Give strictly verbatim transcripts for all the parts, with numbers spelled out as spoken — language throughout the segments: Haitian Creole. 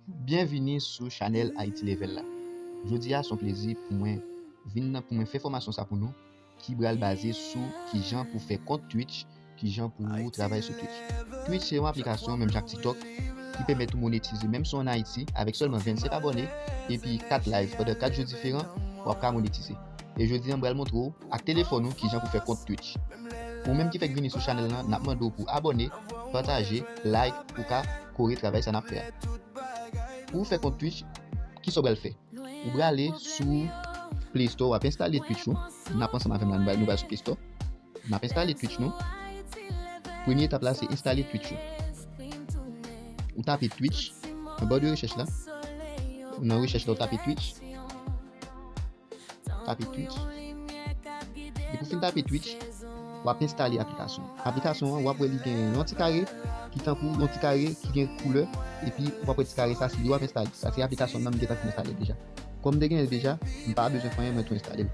Byenvini sou chanèl Haiti Level la. Jodi a, se yon plezi pou mwen vin nan, pou mwen fè fòmasyon sa pou nou, ki pral baze sou kijan pou fè kont Twitch, kijan pou ou travay sou Twitch. Twitch se yon aplikasyon, menm jan ak TikTok, ki pèmèt ou monetize, menm si w ann Ayiti, avèk sèlman vennsenk abòne, epi kat live pandan kat jou diferan, w ap ka monetize. E jodi a, m pral montre w ak telefòn ou kijan pou fè kont Twitch. Ou menm ki fèk vini sou chanèl lan, n ap mande w pou abòne, pataje, like, pou ka kore travay sa n ap fè a. Pou w fè kont Twitch, kisa w pral fè? Ou prale sou Play Store, w ap enstale Twitch ou. N ap ansanm avè m la, nou pral, nou pral sou Play Store. N ap enstale Twitch nou. Premye etap la, se enstale Twitch ou. Ou tape Twitch, anba de rechèch la. Nan rechèch la, ou tape Twitch. Tape Twitch. Depi w fin tape Twitch, w ap enstale aplikasyon. Aplikasyon an, w ap wè li gen yon ti kare ki tankou yon ti kare ki gen koulè, epi w ap wè ti kare sa, se li w ap enstale. Sa se aplikasyon nan m gentan fin enstale deja. Kòm m te genyen l deja, m pa bezwen fè anyen, mwen tou enstale l.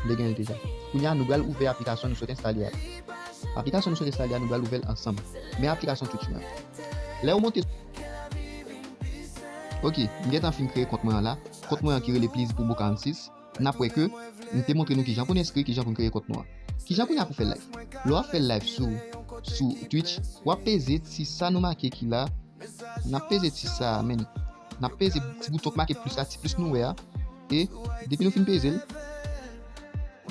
M te genyen l deja. Kounye a, nou pral ouvè aplikasyon nou sot enstale a. Aplikasyon nou sot enstale a, nou pral ouvè l ansanm. Men aplikasyon Twitch mwen. Lè w monte Ok, m gentan fin kreye kont mwen an la. Kont mwen an ki rele Please Boombo quarante-six. N ap wè ke m te montre nou kijan pou n enskri, kijan pou n kreye kont nou an. Kijan kounye a pou fè live? Lè w ap fè live sou, sou Twitch, w ap peze ti sa nou make ki la. N ap peze ti sa a, men. N ap peze ti bouton k make plis la, ti plis nou wè a. E depi nou fin peze l,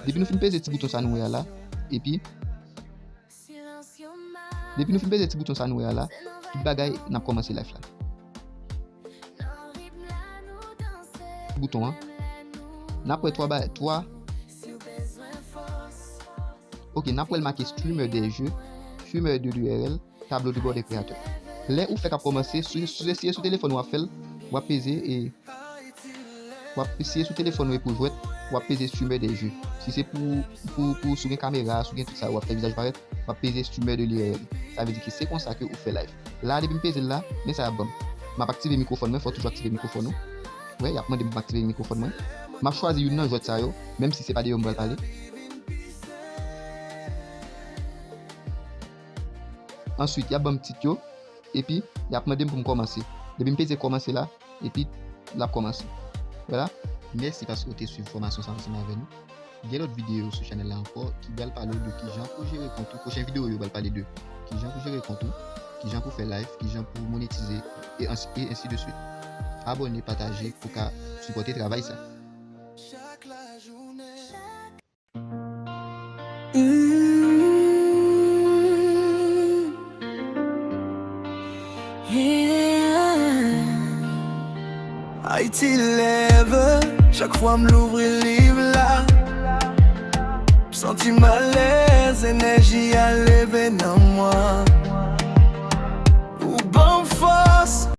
depi nou fin peze ti bouton sa nou wè a la, epi Depi nou fin peze ti bouton sa nou wè a la, tout bagay, n ap kòmanse live la. Bouton an. N ap wè twa ba, twa. Ok, n ap wè l make streamer des jeux, streamer de l'U R L, tableau de bord des créateurs. Lè ou fèk ap kòmanse, sou, sou, si se sou telefòn w ap fè l, w ap peze e W ap, si se sou telefòn ou e pou jwèt, w ap peze streamer des jeux. Si se pou, pou, pou, si w gen kamera, si w gen tout sa, w ap fè vizaj parèt, w ap peze streamer de l'U R L. Sa vle di ke se konsa ke ou fè live. La, depi m peze l la, men sa y ap ban m. M ap aktive mikwofòn mwen, fò w toujou aktive mikwofòn ou. Wè, y ap mande m pou m aktive mikwofòn mwen. M ap chwazi youn nan jwèt sa yo, menm si se pa de yo m pral pale. Answit, y ap ban m tit yo, epi y ap mande m pou m kòmanse. Depi m peze kòmanse la, epi l ap kòmanse. Vwala. Mèsi paske w te swiv fòmasyon sa ansanm avè nou. Gen lòt videyo sou chanèl la ankò ki pral pale w de kijan pou jere kont ou. Pwochen videyo yo pral pale de kijan pou jere kont ou, kijan pou fè live, kijan pou monetize, e ansi, e ensi de swit. Abòne, pataje pou ka sipòte travay sa. Mm. Yeah. Haiti Level, chak fwa m louvri liv la, m santi m alèz, enèji a leve nan